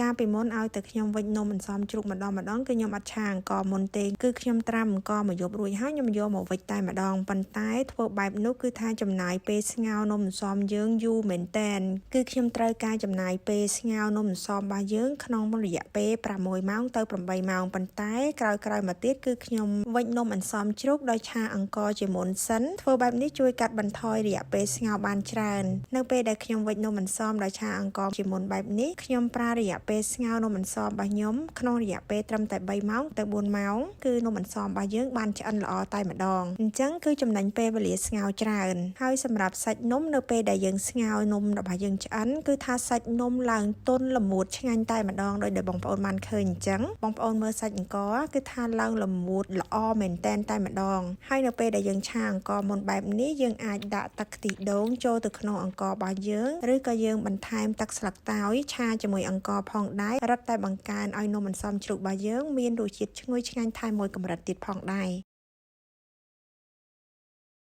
កាលពីមុនឲ្យតែខ្ញុំវេចនំអន្សមជ្រូកម្ដងម្ដងគឺខ្ញុំអត់ឆាអង្ករមុនទេគឺខ្ញុំត្រាំអង្ករមួយយប់រួចហើយខ្ញុំយកមកវេចតែម្ដងប៉ុន្តែធ្វើបែបនោះគឺថាចំណាយពេលស្ងោរនំអន្សមយើងយូរមែនតែនគឺខ្ញុំត្រូវការចំណាយពេលស្ងោរនំអន្សមរបស់យើងក្នុងរយៈពេល6ម៉ោងទៅ8ម៉ោងប៉ុន្តែក្រោយៗមកទៀតគឺខ្ញុំវេចនំអន្សមជ្រូកដោយឆាអង្ករជាមុនសិនធ្វើបែបនេះជួយកាត់បន្ថយរយៈពេលស្ងោរបានច្រើននៅពេលដែលខ្ញុំវេចនំអន្សមដោយឆាអង្ករជាមុនបែបនេះខ្ញុំប្រើរយៈពេលស្ងោរនំអន្សមរបស់ខ្ញុំក្នុងរយៈពេលត្រឹមតែ3ម៉ោងទៅ4ម៉ោងគឺនំអន្សមរបស់យើងបានឆ្អិនល្អតែម្ដងអញ្ចឹងគឺចំណេញពេលវេលាស្ងោរច្រើនហើយសម្រាប់សាច់នំនៅពេលដែលយើងស្ងោរនំរបស់យើងឆ្អិនគឺថាសាច់នំឡើងទន់ល្មួតឆ្ងាញ់តែម្ដងដោយដែលបងប្អូនបានឃើញអញ្ចឹងបងប្អូនមើលសាច់អង្ករគឺថាឡើងល្មួតល្អមែនតែនតែម្ដងហើយនៅពេលដែលយើងឆាអង្ករមុនបែបនេះយើងអាចដាក់ទឹកខ្ទិះដូងចូលទៅក្នុងអង្កររបស់យើងឬក៏យើងបន្ថែមទឹកស្លឹកតើយឆាជាមួយអង្ករផងដែររឹតតែបង្កើនឲ្យនំអន្សមជ្រូករបស់យើងមានរសជាតិឈ្ងុយឆ្ងាញ់ថែមមួយកម្រិតទៀតផងដែរ។